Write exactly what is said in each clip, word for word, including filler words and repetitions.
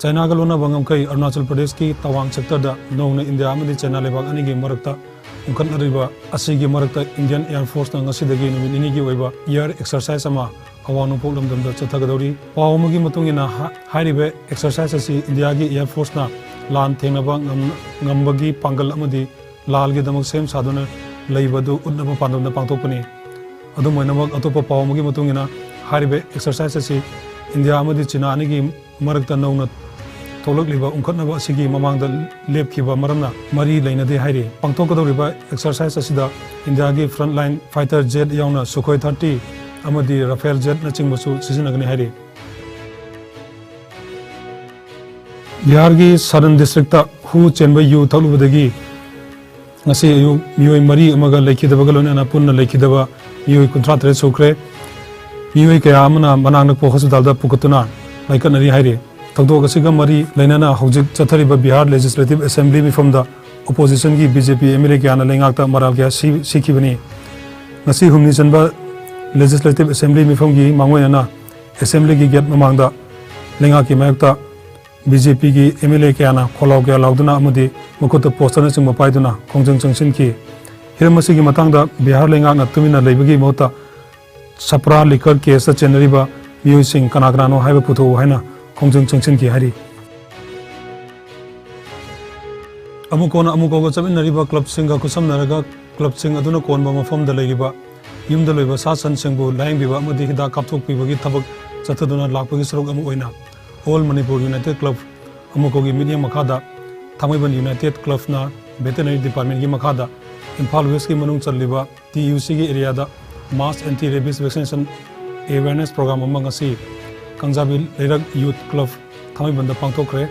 ꯆꯥꯏꯅꯥꯒ ꯂꯣꯟꯅꯕ ꯉꯝꯈꯩ꯫ ꯑꯔꯨꯅꯥꯆꯜ ꯄ꯭ꯔꯗꯦꯁꯀꯤ ꯇꯋꯥꯡ ꯁꯦꯛꯇꯔꯗ ꯅꯧꯅ ꯏꯟꯗꯤꯌꯥ ꯑꯃꯗꯤ ꯆꯥꯏꯅꯥ ꯂꯩꯕꯥꯛ ꯑꯅꯤꯒꯤ ꯃꯔꯛꯇ ꯎꯪꯈꯠꯅꯔꯤꯕ ꯑꯁꯤꯒꯤ ꯃꯔꯛꯇ ꯏꯟꯗꯤꯌꯟ ꯑꯦꯌꯔ ꯐꯣꯔꯁꯅ ꯉꯁꯤꯗꯒꯤ ꯅꯨꯃꯤꯠ ꯅꯤꯅꯤꯒꯤ ꯑꯣꯏꯕ ꯑꯦꯌꯔ ꯑꯦꯛꯁꯔꯁꯥꯏꯁ ꯑꯃ ꯑꯋꯥꯡ ꯅꯣꯡꯄꯣꯛ ꯂꯝꯗꯝꯗ ꯆꯠꯊꯒꯗꯧꯔꯤ꯫ ꯄꯥꯎ ꯑꯃꯒꯤ ꯃꯇꯨꯡ ꯏꯟꯅ, ꯍꯥ-, ꯍꯥꯏꯔꯤꯕ ꯑꯦꯛꯁꯔꯁꯥꯏꯁ ꯑꯁꯤ ꯏꯟꯗꯤꯌꯥꯒꯤ ꯑꯦꯌꯔ ꯐꯣꯔꯁꯅ ꯂꯥꯟ ꯊꯦꯡꯅꯕ ꯉꯝ-, ꯉꯝꯕꯒꯤ ꯄꯥꯡꯒꯜ ꯑꯃꯗꯤ ꯂꯥꯜꯒꯤꯗꯃꯛ ꯁꯦꯝ ꯁꯥꯗꯨꯅ ꯂꯩꯕ ꯑꯗꯨ ꯎꯠꯅꯕ ꯄꯥꯟꯗꯝꯗ ꯄꯥꯡꯊꯣꯛꯄꯅꯤ꯫ ꯑꯗꯨꯝ ꯑꯣꯏꯅꯃꯛ, ꯑꯇꯣꯞꯄ ꯄꯥꯎ ꯑꯃꯒꯤ ꯃꯇꯨꯡ ꯏꯟꯅ, ꯍꯥꯏꯔꯤꯕ ꯑꯦꯛꯁꯔꯁꯥꯏꯁ ꯑꯁꯤ ꯏꯟꯗꯤꯌꯥ ꯑꯃꯗꯤ ꯆꯤꯅꯥ ꯑꯅꯤꯒꯤ ꯃꯔꯛꯇ ꯅꯧꯅ ꯊꯣꯛꯂꯛꯂꯤꯕ ꯎꯪꯈꯠꯅꯕ ꯑꯁꯤꯒꯤ ꯃꯃꯥꯡꯗ ꯂꯦꯞꯈꯤꯕ ꯃꯔꯝꯅ ꯃꯔꯤ ꯂꯩꯅꯗꯦ ꯍꯥꯏꯔꯤ꯫ ꯄꯥꯡꯊꯣꯛꯀꯗꯧꯔꯤꯕ ꯑꯦꯛꯁꯔꯁꯥꯏꯁ ꯑꯁꯤꯗ ꯏꯟꯗꯤꯌꯥꯒꯤ ꯐ꯭ꯔꯟꯠꯂꯥꯏꯟ ꯐꯥꯏꯇꯔ ꯖꯦꯠ ꯌꯥꯎꯅ ꯁꯨꯈꯣꯏ ꯊꯥꯔꯇꯤ ꯑꯃꯗꯤ ꯔꯐꯦꯜ ꯖꯦꯠꯅꯆꯤꯡꯕꯁꯨ ꯁꯤꯖꯤꯟꯅꯒꯅꯤ ꯍꯥꯏꯔꯤ꯫ ꯕꯤꯍꯥꯔꯒꯤ ꯁꯗꯔꯟ ꯗꯤꯁꯇ꯭ꯔꯤꯛꯇ ꯍꯨ ꯆꯦꯟꯕ ꯌꯨ ꯊꯛꯂꯨꯕꯗꯒꯤ ꯉꯁꯤ ꯑꯌꯨꯛ ꯃꯤꯑꯣꯏ ꯃꯔꯤ ꯑꯃꯒ ꯂꯩꯈꯤꯗꯕꯒ ꯂꯣꯏꯅꯅ ꯄꯨꯟꯅ ꯂꯩꯈꯤꯗꯕ ꯃꯤꯑꯣꯏ ꯀꯨꯟꯊ꯭ꯔꯥ ꯇꯔꯦꯠ ꯁꯨꯈ꯭ꯔꯦ꯫ ꯃꯤꯑꯣꯏ ꯀꯌꯥ ꯑꯃꯅ ꯃꯅꯥꯛ ꯅꯛꯄ ꯍꯣꯁꯄꯤꯇꯥꯜꯗ ꯄꯨꯈꯠꯇꯨꯅ ꯂꯥꯏꯀꯠꯅꯔꯤ ꯍꯥꯏꯔꯤ꯫ ꯊꯧꯗꯣꯛ ꯑꯁꯤꯒ ꯃꯔꯤ ꯂꯩꯅꯅ ꯍꯧꯖꯤꯛ ꯆꯠꯊꯔꯤꯕ ꯕꯤꯍꯥꯔ ꯂꯦꯖꯤꯁꯂꯦꯇꯤꯚ ꯑꯦꯁꯦꯝꯕ꯭ꯂꯤ ꯃꯤꯐꯝꯗ ꯑꯣꯄꯣꯖꯤꯁꯟꯒꯤ B J P M L A ꯀꯌꯥꯅ ꯂꯩꯉꯥꯛꯇ ꯃꯔꯥꯜ ꯀꯌꯥ ꯁꯤ-, ꯁꯤꯈꯤꯕꯅꯤ꯫ ꯉꯁꯤ ꯍꯨꯝꯅꯤ ꯆꯟꯕ ꯂꯦꯖꯤꯁꯂꯦꯇꯤꯚ ꯑꯦꯁꯦꯝꯕ꯭ꯂꯤ ꯃꯤꯐꯝꯒꯤ ꯃꯥꯡꯑꯣꯏꯅꯅ ꯑꯦꯁꯦꯝꯕ꯭ꯂꯤꯒꯤ ꯒꯦꯠ ꯃꯃꯥꯡꯗ ꯂꯩꯉꯥꯛꯀꯤ ꯃꯥꯌꯣꯛꯇ ꯕꯤ ꯖꯦ ꯄꯤꯒꯤ ꯑꯦꯝ ꯑꯦꯜ ꯑꯦ ꯀꯌꯥꯅ ꯈꯣꯜꯂꯥꯎ ꯀꯌꯥ ꯂꯥꯎꯗꯨꯅ ꯑꯃꯗꯤ ꯃꯈꯨꯠꯇ ꯄꯣꯁꯇꯔꯅꯆꯤꯡꯕ ꯄꯥꯏꯗꯨꯅ ꯈꯣꯡꯖꯪ ꯆꯪꯁꯤꯟꯈꯤ꯫ ꯍꯤꯔꯝ ꯑꯁꯤꯒꯤ ꯃꯇꯥꯡꯗ ꯕꯤꯍꯥꯔ ꯂꯩꯉꯥꯛꯅ ꯇꯨꯃꯤꯟꯅ ꯂꯩꯕꯒꯤ ꯃꯍꯨꯠꯇ ꯁꯄ꯭ꯔꯥ ꯂꯤꯀꯔ ꯀꯦꯁꯇ ꯆꯦꯟꯅꯔꯤꯕ ꯃꯤꯑꯣꯏꯁꯤꯡ ꯀꯅꯥ ꯀꯅꯥꯅꯣ ꯍꯥꯏꯕ ꯄꯨꯊꯣꯛꯎ ꯍꯥꯏꯅ ꯈꯣꯡꯖꯪ ꯆꯪꯁꯤꯟꯈꯤ ꯍꯥꯏꯔꯤ꯫ ꯑꯃꯨꯀꯣꯅ ꯑꯃꯨꯀꯣꯒ ꯆꯠꯃꯤꯟꯅꯔꯤꯕ ꯀ꯭ꯂꯕꯁꯤꯡꯒ ꯈꯨꯠꯁꯝꯅꯔꯒ ꯀ꯭ꯂꯕꯁꯤꯡ ꯑꯗꯨꯅ ꯀꯣꯟꯕ ꯃꯐꯝꯗ ꯂꯩꯔꯤꯕ ꯌꯨꯝꯗ ꯂꯣꯏꯕ ꯁꯥ ꯁꯟꯁꯤꯡꯕꯨ ꯂꯥꯌꯦꯡꯕꯤꯕ ꯑꯃꯗꯤ ꯍꯤꯗꯥꯛ ꯀꯥꯞꯊꯣꯛꯄꯤꯕꯒꯤ ꯊꯕꯛ ꯆꯠꯊꯗꯨꯅ ꯂꯥꯛꯄꯒꯤ ꯁꯔꯨꯛ ꯑꯃ ꯑꯣꯏꯅ ꯑꯣꯜ ꯃꯅꯤꯄꯨꯔ ꯌꯨꯅꯥꯏꯇꯦꯠ ꯀ꯭ꯂꯕ ꯑꯃꯨꯀꯣꯒꯤ ꯃꯤꯠꯌꯦꯡ ꯃꯈꯥꯗ ꯊꯥꯡꯃꯩꯕꯟ ꯌꯨꯅꯥꯏꯇꯦꯠ ꯀ꯭ꯂꯕꯅ ꯚꯦꯇꯦꯅꯔꯤ ꯗꯤꯄꯥꯔꯠꯃꯦꯟꯒꯤ ꯃꯈꯥꯗ ꯏꯝꯐꯥꯜ ꯋꯦꯁꯀꯤ ꯃꯅꯨꯡ ꯆꯜꯂꯤꯕ ꯇꯤ ꯌꯨ ꯁꯤꯒꯤ ꯑꯦꯔꯤꯌꯥꯗ mass anti rabies vaccination awareness programme ꯑꯃ ꯉꯁꯤ ꯀꯥꯡꯖꯥꯕꯤ ꯂꯩꯔꯛ ꯌꯨꯊ ꯀ꯭ꯂꯕ ꯊꯥꯡꯃꯩꯕꯟꯗ ꯄꯥꯡꯊꯣꯛꯈ꯭ꯔꯦ꯫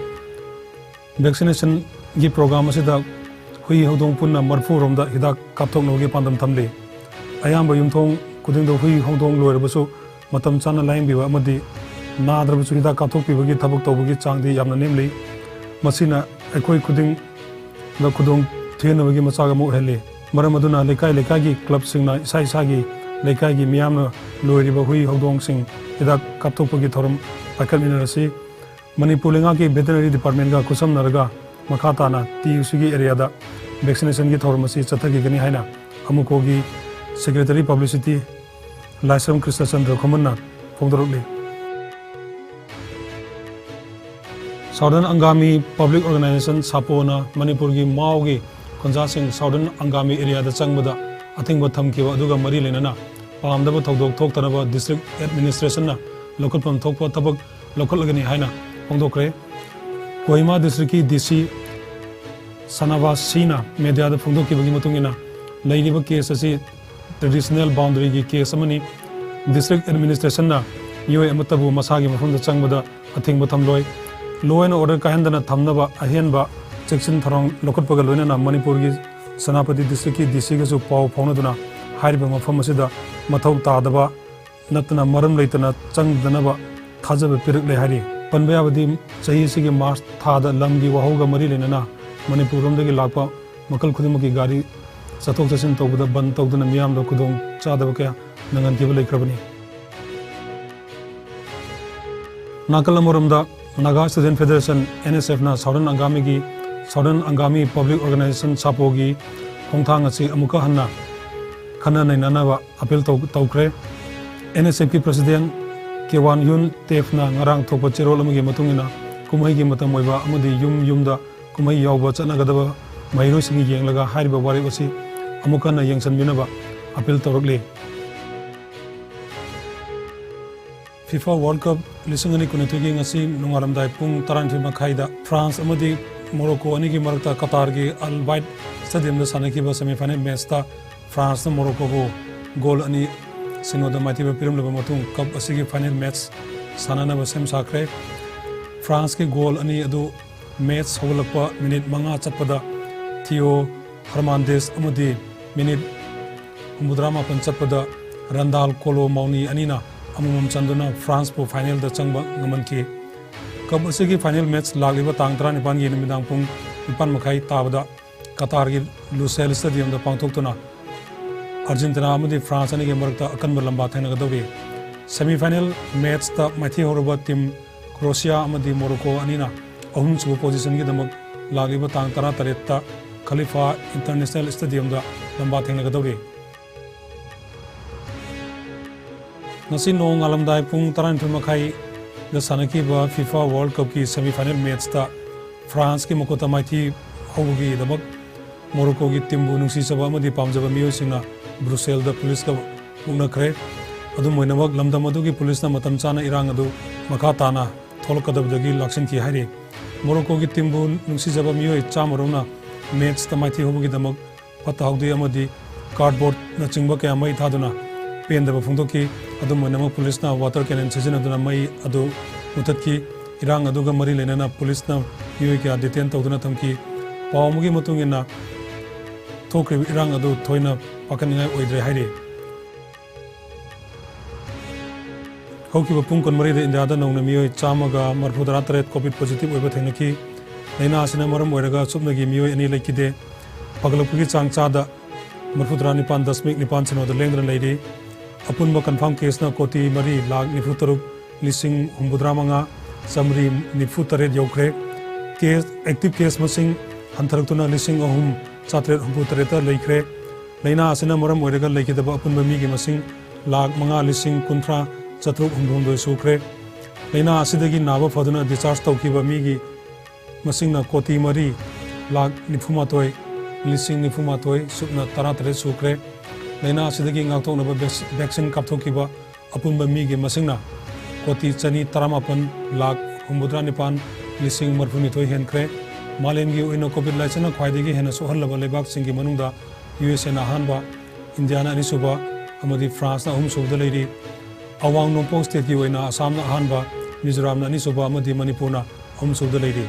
ꯚꯦꯛꯁꯤꯅꯦꯁꯟꯒꯤ ꯄ꯭ꯔꯣꯒ꯭ꯔꯥꯝ ꯑꯁꯤꯗ ꯍꯨꯏ ꯍꯧꯗꯣꯡ ꯄꯨꯟꯅ ꯃꯔꯤꯐꯨ ꯔꯣꯝꯗ ꯍꯤꯗꯥꯛ ꯀꯥꯞꯊꯣꯛꯅꯕꯒꯤ ꯄꯥꯟꯗꯝ ꯊꯝꯂꯤ꯫ ꯑꯌꯥꯝꯕ ꯌꯨꯝꯊꯣꯡ ꯈꯨꯗꯤꯡꯗ ꯍꯨꯏ ꯍꯧꯗꯣꯡ ꯂꯣꯏꯔꯕꯁꯨ ꯃꯇꯝ ꯆꯥꯅ ꯂꯥꯌꯦꯡꯕꯤꯕ ꯑꯃꯗꯤ ꯅꯥꯗ꯭ꯔꯕꯁꯨ ꯍꯤꯗꯥꯛ ꯀꯥꯞꯊꯣꯛꯄꯤꯕꯒꯤ ꯊꯕꯛ ꯇꯧꯕꯒꯤ ꯆꯥꯡꯗꯤ ꯌꯥꯝꯅ ꯅꯦꯝꯂꯤ꯫ ꯃꯁꯤꯅ ꯑꯩꯈꯣꯏ ꯈꯨꯗꯤꯡꯗ ꯈꯨꯗꯣꯡ ꯊꯤꯍꯟꯅꯕꯒꯤ ꯃꯆꯥꯛ ꯑꯃ ꯑꯣꯏꯍꯜꯂꯤ꯫ ꯃꯔꯝ ꯑꯗꯨꯅ ꯂꯩꯀꯥꯏ ꯂꯩꯀꯥꯏꯒꯤ ꯀ꯭ꯂꯕꯁꯤꯡꯅ ꯏꯁꯥ ꯏꯁꯥꯒꯤ ꯂꯩꯀꯥꯏꯒꯤ ꯃꯤꯌꯥꯝꯅ ꯂꯣꯏꯔꯤꯕ ꯍꯨꯏ ꯍꯧꯗꯣꯡꯁꯤꯡ ꯍꯤꯗꯥꯛ ꯀꯥꯞꯊꯣꯛꯄꯒꯤ ꯊꯧꯔꯝ ꯄꯥꯏꯈꯠꯃꯤꯟꯅꯔꯁꯤ꯫ ꯃꯅꯤꯄꯨꯔ ꯂꯩꯉꯥꯛꯀꯤ Veterinary Departmentꯒ ꯈꯨꯠꯁꯝꯅꯔꯒ ꯃꯈꯥ ꯇꯥꯅ ꯇꯤ ꯌꯨ ꯁꯤꯒꯤ areaꯗ vaccinationꯒꯤ ꯊꯧꯔꯝ ꯑꯁꯤ ꯆꯠꯊꯈꯤꯒꯅꯤ ꯍꯥꯏꯅ ꯑꯃꯨꯀꯣꯒꯤ Secretary Publicity ꯂꯥꯏꯁ꯭ꯔꯝ ꯀ꯭ꯔꯤꯁꯅꯆꯟꯗ꯭ꯔ ꯈꯨꯃꯟꯅ ꯐꯣꯡꯗꯣꯔꯛꯂꯤ꯫ Southern Angami Public Organization, ꯁꯥꯄꯣꯅ ꯃꯅꯤꯄꯨꯔꯒꯤ ꯃꯥꯎꯒꯤ ꯈꯨꯟꯖꯥꯁꯤꯡ Southern Angami areaꯗ ꯆꯪꯕꯗ ꯑꯊꯤꯡꯕ ꯊꯝꯈꯤꯕ ꯑꯗꯨꯒ ꯃꯔꯤ ꯂꯩꯅꯅ ꯄꯥꯝꯗꯕ ꯊꯧꯗꯣꯛ ꯊꯣꯛꯇꯅꯕ district administrationꯅ ꯂꯧꯈꯠꯐꯝ ꯊꯣꯛꯄ ꯊꯕꯛ ꯂꯧꯈꯠꯂꯒꯅꯤ ꯍꯥꯏꯅ ꯐꯣꯡꯗꯣꯛꯈ꯭ꯔꯦ꯫ ꯀꯣꯍꯤꯃꯥ districtꯀꯤ D C ꯁꯅꯥꯕꯥꯁ ꯁꯤꯅ mediaꯗ ꯐꯣꯡꯗꯣꯛꯈꯤꯕꯒꯤ ꯃꯇꯨꯡ ꯏꯟꯅ, ꯂꯩꯔꯤꯕ case ꯑꯁꯤ traditional boundaryꯒꯤ case ꯑꯃꯅꯤ꯫ District administrationꯅ ꯃꯤꯑꯣꯏ ꯑꯃꯠꯇꯕꯨ ꯃꯁꯥꯒꯤ ꯃꯐꯝꯗ ꯆꯪꯕꯗ ꯑꯊꯤꯡꯕ ꯊꯝꯂꯣꯏ꯫ Law and order ꯀꯥꯏꯍꯟꯗꯅ ꯊꯝꯅꯕ ꯑꯍꯦꯟꯕ ꯆꯦꯛꯁꯤꯟ ꯊꯧꯔꯥꯡ ꯂꯧꯈꯠꯄꯒ ꯂꯣꯏꯅꯅ ꯃꯅꯤꯄꯨꯔꯒꯤ ꯁꯦꯅꯥꯄꯇꯤ districtꯀꯤ D Cꯒꯁꯨ ꯄꯥꯎ ꯐꯥꯎꯅꯗꯨꯅ ꯍꯥꯏꯔꯤꯕ ꯃꯐꯝ ꯑꯁꯤꯗ ꯃꯊꯧ ꯇꯥꯗꯕ ꯅꯠꯇꯅ ꯃꯔꯝ ꯂꯩꯇꯅ ꯆꯪꯗꯅꯕ ꯊꯥꯖꯕ ꯄꯤꯔꯛꯂꯦ ꯍꯥꯏꯔꯤ꯫ ꯄꯟꯕ ꯌꯥꯕꯗꯤ, ꯆꯍꯤ ꯑꯁꯤꯒꯤ March ꯊꯥꯗ ꯂꯝꯒꯤ ꯋꯥꯍꯧꯒ ꯃꯔꯤ ꯂꯩꯅꯅ ꯃꯅꯤꯄꯨꯔ ꯂꯣꯝꯗꯒꯤ ꯂꯥꯛꯄ ꯃꯈꯜ ꯈꯨꯗꯤꯡꯃꯛꯀꯤ ꯒꯥꯔꯤ ꯆꯠꯊꯣꯛ ꯆꯠꯁꯤꯟ ꯇꯧꯕꯗ ꯕꯟ ꯇꯧꯗꯨꯅ ꯃꯤꯌꯥꯝꯗ ꯈꯨꯗꯣꯡ ꯆꯥꯗꯕ ꯀꯌꯥ ꯅꯪꯍꯟꯈꯤꯕ ꯂꯩꯈ꯭ꯔꯕꯅꯤ꯫ ꯅꯥꯀꯜ ꯑꯃꯔꯣꯝꯗ, Naga Student Federation, N S Fꯅ Southern Angamiꯒꯤ, Southern Angami Public Organization, ꯁꯥꯄꯣꯒꯤ ꯈꯣꯡꯊꯥꯡ ꯑꯁꯤ ꯑꯃꯨꯛꯀ ꯍꯟꯅ ꯈꯟꯅ ꯅꯩꯅꯅꯕ appeal ꯇꯧ-, ꯇꯧꯈ꯭ꯔꯦ꯫ N S Fꯀꯤ President Kewan Yun Tepꯅ ꯉꯔꯥꯡ ꯊꯣꯛꯄ ꯆꯦꯔꯣꯜ ꯑꯃꯒꯤ ꯃꯇꯨꯡ ꯏꯟꯅ, ꯀꯨꯝꯍꯩꯒꯤ ꯃꯇꯝ ꯑꯣꯏꯕ ꯑꯃꯗꯤ ꯌꯨꯝ ꯌꯨꯝꯗ ꯀꯨꯝꯍꯩ ꯌꯥꯎꯕ ꯆꯠꯅꯒꯗꯕ ꯃꯍꯩꯔꯣꯏꯁꯤꯡꯒꯤ ꯌꯦꯡꯂꯒ ꯍꯥꯏꯔꯤꯕ ꯋꯥꯔꯦꯞ ꯑꯁꯤ ꯑꯃꯨꯛ ꯍꯟꯅ ꯌꯦꯡꯁꯤꯟꯕꯤꯅꯕ appeal ꯇꯧꯔꯛꯂꯤ꯫ FIFA World Cup ꯂꯤꯁꯤꯡ ꯑꯅꯤ ꯀꯨꯟꯅꯤꯊꯣꯏꯒꯤ ꯉꯁꯤ ꯅꯣꯡꯉꯥꯜꯂꯝꯗꯥꯏ ꯄꯨꯡ ꯇꯔꯥꯅꯤꯊꯣꯏ ꯃꯈꯥꯏꯗ France ꯑꯃꯗꯤ Morocco ꯑꯅꯤꯒꯤ ꯃꯔꯛꯇ Qatarꯒꯤ Al Bayt Stadiumꯗ ꯁꯥꯟꯅꯈꯤꯕ semifinal matchꯇ Franceꯅ Moroccoꯕꯨ goal ꯑꯅꯤ ꯁꯤꯅꯣꯗ ꯃꯥꯏꯊꯤꯕ ꯄꯤꯔꯝꯂꯕ ꯃꯇꯨꯡ, cup ꯑꯁꯤꯒꯤ final match ꯁꯥꯟꯅꯅꯕ ꯁꯦꯝ ꯁꯥꯈ꯭ꯔꯦ꯫ Franceꯀꯤ goal ꯑꯅꯤ ꯑꯗꯨ match ꯍꯧꯒꯠꯂꯛꯄ minute ꯃꯉꯥ ꯆꯠꯄꯗ Theo Hernandez ꯑꯃꯗꯤ minute ꯍꯨꯝꯐꯨꯇꯔꯥ ꯃꯥꯄꯟ ꯆꯠꯄꯗ Randal Kolo Muani ꯑꯅꯤꯅ ꯑꯃꯃꯝ ꯆꯟꯗꯨꯅ Franceꯄꯨ finalꯗ ꯆꯪꯕ ꯉꯝꯍꯟꯈꯤ꯫ Cup ꯑꯁꯤꯒꯤ final match ꯂꯥꯛꯂꯤꯕ ꯇꯥꯡ ꯇꯔꯥꯅꯤꯄꯥꯟꯒꯤ ꯅꯨꯃꯤꯗꯥꯡ ꯄꯨꯡ ꯅꯤꯄꯥꯟ ꯃꯈꯥꯏ ꯇꯥꯕꯗ Qatarꯒꯤ Lusail Stadiumꯗ ꯄꯥꯡꯊꯣꯛꯇꯨꯅ Argentina ꯑꯃꯗꯤ France ꯑꯅꯤꯒꯤ ꯃꯔꯛꯇ ꯑꯀꯟꯕ ꯂꯝꯕꯥ ꯊꯦꯡꯅꯒꯗꯧꯔꯤ꯫ Semifinal matchꯇ ꯃꯥꯏꯊꯤꯍꯧꯔꯕ team ꯀ꯭ꯔꯣꯁꯤꯌꯥ ꯑꯃꯗꯤ ꯃꯣꯔꯣꯀꯣ ꯑꯅꯤꯅ ꯑꯍꯨꯝꯁꯨꯕ ꯄꯣꯖꯤꯁꯟꯒꯤꯗꯃꯛ ꯂꯥꯛꯂꯤꯕ ꯇꯥꯡ ꯇꯔꯥꯇꯔꯦꯠꯇ ꯈꯂꯤꯐꯥ ꯏꯟꯇꯔꯅꯦꯁꯅꯦꯜ ꯁ꯭ꯇꯦꯗꯤꯌꯝꯗ ꯂꯝꯕꯥ ꯊꯦꯡꯅꯒꯗꯧꯔꯤ꯫ ꯉꯁꯤ ꯅꯣꯡꯉꯥꯜꯂꯝꯗꯥꯏ ꯄꯨꯡ ꯇꯔꯥꯅꯤꯊꯣꯏ ꯃꯈꯥꯏꯗ ꯁꯥꯟꯅꯈꯤꯕ ꯐꯤꯐꯥ ꯋꯥꯔꯜ ꯀꯞꯀꯤ ꯁꯦꯃꯤꯐꯥꯏꯅꯦꯜ ꯃꯦꯠꯆꯇ ꯐ꯭ꯔꯥꯟꯁꯀꯤ ꯃꯈꯨꯠꯇ ꯃꯥꯏꯊꯤ ꯍꯧꯕꯒꯤꯗꯃꯛ ꯃꯣꯔꯣꯀꯣꯒꯤ ꯇꯤꯝꯕꯨ ꯅꯨꯡꯁꯤꯖꯕ ꯑꯃꯗꯤ ꯄꯥꯝꯖꯕ ꯃꯤꯑꯣꯏꯁꯤꯡꯅ ꯕ꯭ꯔꯨꯁꯦꯜꯗ ꯄꯨꯂꯤꯁꯀ ꯃꯨꯛꯅꯈ꯭ꯔꯦ꯫ ꯑꯗꯨꯝ ꯑꯣꯏꯅꯃꯛ, ꯂꯝꯗꯝ ꯑꯗꯨꯒꯤ ꯄꯨꯂꯤꯁꯅ ꯃꯇꯝ ꯆꯥꯅ ꯏꯔꯥꯡ ꯑꯗꯨ ꯃꯈꯥ ꯇꯥꯅ ꯊꯣꯛꯂꯛꯀꯗꯕꯗꯒꯤ ꯂꯥꯛꯁꯤꯟꯈꯤ ꯍꯥꯏꯔꯤ꯫ ꯃꯣꯔꯣꯀꯣꯒꯤ ꯇꯤꯝꯕꯨ ꯅꯨꯡꯁꯤꯖꯕ ꯃꯤꯑꯣꯏ ꯆꯥꯝꯃ ꯔꯣꯝꯅ ꯃꯦꯠꯆꯇ ꯃꯥꯏꯊꯤ ꯍꯧꯕꯒꯤꯗꯃꯛ ꯐꯠꯇ ꯍꯥꯎꯗꯤ ꯑꯃꯗꯤ ꯀꯥꯔꯗꯕꯣꯔꯗꯅꯆꯤꯡꯕ ꯀꯌꯥ ꯃꯩ ꯊꯥꯗꯨꯅ ꯄꯦꯟꯗꯕ ꯐꯣꯡꯗꯣꯛꯈꯤ꯫ ꯑꯗꯨꯝ ꯑꯣꯏꯅꯃꯛ, ꯄꯨꯂꯤꯁꯅ ꯋꯥꯇꯔ ꯀꯦꯅꯟ ꯁꯤꯖꯤꯟꯅꯗꯨꯅ ꯃꯩ ꯑꯗꯨ ꯃꯨꯊꯠꯈꯤ꯫ ꯏꯔꯥꯡ ꯑꯗꯨꯒ ꯃꯔꯤ ꯂꯩꯅꯅ ꯄꯨꯂꯤꯁꯅ ꯃꯤꯑꯣꯏ ꯀꯌꯥ ꯗꯤꯇꯦꯟ ꯇꯧꯗꯨꯅ ꯊꯝꯈꯤ꯫ ꯄꯥꯎ ꯑꯃꯒꯤ ꯃꯇꯨꯡ ꯏꯟꯅ, ꯊꯣꯛꯈ꯭ꯔꯤꯕ ꯏꯔꯥꯡ ꯑꯗꯨ ꯊꯣꯏꯅ ꯄꯥꯈꯠꯅꯤꯡꯉꯥꯏ ꯑꯣꯏꯗ꯭ꯔꯦ ꯍꯥꯏꯔꯤ꯫ ꯍꯧꯈꯤꯕ ꯄꯨꯡ ꯀꯨꯟꯃꯔꯤꯗ ꯏꯟꯗꯤꯌꯥꯗ ꯅꯧꯅ ꯃꯤꯑꯣꯏ ꯆꯥꯝꯃꯒ ꯃꯔꯤꯐꯨꯇꯔꯥ ꯇꯔꯦꯠ ꯀꯣꯚꯤꯗ ꯄꯣꯖꯤꯇꯤꯚ ꯑꯣꯏꯕ ꯊꯦꯡꯅꯈꯤ꯫ ꯂꯥꯏꯅꯥ ꯑꯁꯤꯅ ꯃꯔꯝ ꯑꯣꯏꯔꯒ ꯁꯨꯞꯅꯒꯤ ꯃꯤꯑꯣꯏ ꯑꯅꯤ ꯂꯩꯈꯤꯗꯦ꯫ ꯐꯒꯠꯂꯛꯄꯒꯤ ꯆꯥꯡ ꯆꯥꯗ ꯃꯔꯤꯐꯨꯇꯔꯥ ꯅꯤꯄꯥꯟ ꯗꯁꯃꯤꯛ ꯅꯤꯄꯥꯟ ꯁꯤꯅꯣꯗ ꯂꯦꯡꯗꯅ ꯂꯩꯔꯤ꯫ ꯑꯄꯨꯟꯕ ꯀꯟꯐꯥꯔꯝ ꯀꯦꯁꯅ ꯀꯣꯇꯤ ꯃꯔꯤ ꯂꯥꯈ ꯅꯤꯐꯨ ꯇꯔꯨꯛ ꯂꯤꯁꯤꯡ ꯍꯨꯝꯐꯨꯇꯔꯥ ꯃꯉꯥ ꯆꯥꯃꯔꯤ ꯅꯤꯐꯨ ꯇꯔꯦꯠ ꯌꯧꯈ꯭ꯔꯦ꯫ ꯀꯦꯁ, ꯑꯦꯛꯇꯤꯚ ꯀꯦꯁ ꯃꯁꯤꯡ ꯍꯟꯊꯔꯛꯇꯨꯅ ꯂꯤꯁꯤꯡ ꯑꯍꯨꯝ ꯆꯥꯇꯔꯦꯠ ꯍꯨꯝꯐꯨ ꯇꯔꯦꯠꯇ ꯂꯩꯈ꯭ꯔꯦ꯫ ꯂꯥꯏꯅꯥ ꯑꯁꯤꯅ ꯃꯔꯝ ꯑꯣꯏꯔꯒ ꯂꯩꯈꯤꯗꯕ ꯑꯄꯨꯟꯕ ꯃꯤꯒꯤ ꯃꯁꯤꯡ ꯂꯥꯈ ꯃꯉꯥ ꯂꯤꯁꯤꯡ ꯀꯨꯟꯊ꯭ꯔꯥ ꯆꯥꯇꯔꯨꯛ ꯍꯨꯝꯐꯨ ꯍꯨꯝꯗꯣꯏ ꯁꯨꯈ꯭ꯔꯦ꯫ ꯂꯥꯏꯅꯥ ꯑꯁꯤꯗꯒꯤ ꯅꯥꯕ ꯐꯗꯨꯅ ꯗꯤꯁꯆꯥꯔꯖ ꯇꯧꯈꯤꯕ ꯃꯤꯒꯤ ꯃꯁꯤꯡꯅ ꯀꯣꯇꯤ ꯃꯔꯤ ꯂꯥꯈ ꯅꯤꯐꯨꯃꯥꯊꯣꯏ ꯂꯤꯁꯤꯡ ꯅꯤꯐꯨꯃꯥꯊꯣꯏ ꯁꯨꯞꯅ ꯇꯔꯥꯇꯔꯦꯠ ꯁꯨꯈ꯭ꯔꯦ꯫ ꯂꯥꯏꯅꯥ ꯑꯁꯤꯗꯒꯤ ꯉꯥꯛꯊꯣꯛꯅꯕ ꯚꯦꯛꯁ-, ꯚꯦꯛꯁꯤꯟ ꯀꯥꯞꯊꯣꯛꯈꯤꯕ ꯑꯄꯨꯟꯕ ꯃꯤꯒꯤ ꯃꯁꯤꯡꯅ ꯀꯣꯇꯤ ꯆꯅꯤ ꯇꯔꯥꯃꯥꯄꯟ ꯂꯥꯈ ꯍꯨꯝꯐꯨꯇꯔꯥ ꯅꯤꯄꯥꯟ ꯂꯤꯁꯤꯡ ꯃꯔꯤꯐꯨꯅꯤꯊꯣꯏ ꯍꯦꯟꯈ꯭ꯔꯦ꯫ ꯃꯥꯂꯦꯝꯒꯤ ꯑꯣꯏꯅ ꯀꯣꯚꯤꯗ ꯂꯥꯏꯆꯠꯅ ꯈ꯭ꯋꯥꯏꯗꯒꯤ ꯍꯦꯟꯅ ꯁꯣꯛꯍꯜꯂꯕ ꯂꯩꯕꯥꯛꯁꯤꯡꯒꯤ ꯃꯅꯨꯡꯗ ꯌꯨ ꯑꯦꯁ ꯑꯦꯅ ꯑꯍꯥꯟꯕ, ꯏꯟꯗꯤꯌꯥꯅ ꯑꯅꯤꯁꯨꯕ ꯑꯃꯗꯤ ꯐ꯭ꯔꯥꯟꯁꯅ ꯑꯍꯨꯝꯁꯨꯕꯗ ꯂꯩꯔꯤ꯫ ꯑꯋꯥꯡ ꯅꯣꯡꯄꯣꯛ ꯁ꯭ꯇꯦꯠꯀꯤ ꯑꯣꯏꯅ ꯑꯁꯥꯝꯅ ꯑꯍꯥꯟꯕ, ꯃꯤꯖꯣꯔꯥꯝꯅ ꯑꯅꯤꯁꯨꯕ ꯑꯃꯗꯤ ꯃꯅꯤꯄꯨꯔꯅ ꯑꯍꯨꯝꯁꯨꯕꯗ ꯂꯩꯔꯤ꯫